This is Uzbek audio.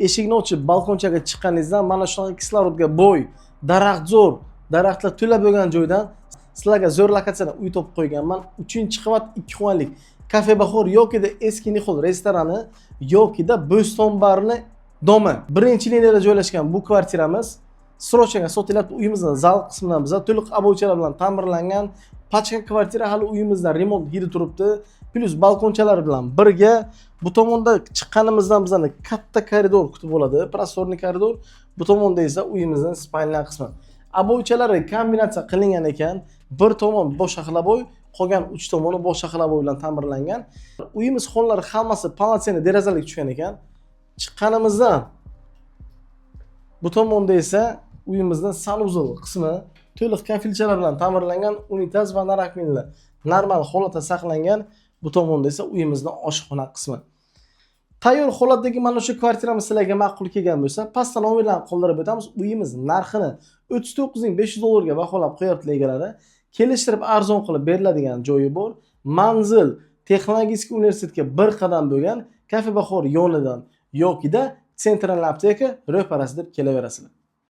Eshikni ochib balkonchaga chiqqaningizdan mana shunaqa kislorodga boy, daraxtzor, daraxtlar to'la bo'lgan joydan sizlarga zo'r lokatsiyadan uy topib qo'yganman. 3-qavat, 2 xonalik, Kafe Bahor yokida Eski Nihol restorani yokida Bo'ston barni дом i. Birinchi liniyada joylashgan bu kvartiramiz срочно sotilyapti. Uyimizning zal qismidan biza to'liq обой chalar bilan ta'mirlangan pachka kvartira, hali uyimizdan remont hidi turibdi. Plyus balkonchalar bilan birga bu tomonda chiqqanimizdan bizani katta koridor kutib oladi, просторный koridor. Bu tomonda esa uyimizning спальня qismi. Обой chalari kombinatsiya qilingan ekan. Bir tomon boshqa xil обой, qolgan uch tomoni boshqa xil обой bilan ta'mirlangan. Uyimiz xonalari hammasi полноценный derazalik tushgan ekan. Chiqqanimizdan bu tomonda esa uyimizni санузел qismi to'liq kafelchalar bilan ta'mirlangan, unitaz va раковина lar normal holatda saqlangan. Bu tomonda esa uyimizni oshxona qismi. Tayyor holatdagi mana shu kvartiramiz sizlarga ma'qul kelgan bo'lsa, pastda nomerlarni qoldirib o'tamiz. Uyimiz narxini 39 500 dollarga baholab qo'yaptilar egalari. Kelishtirib, arzon qilib beriladigan joyi bor. Manzil Texnologik universitetga bir qadam bo'lgan Kafe Bahor yonidan yokida Центральный аптека ro'parasi deb kelaverasizlar.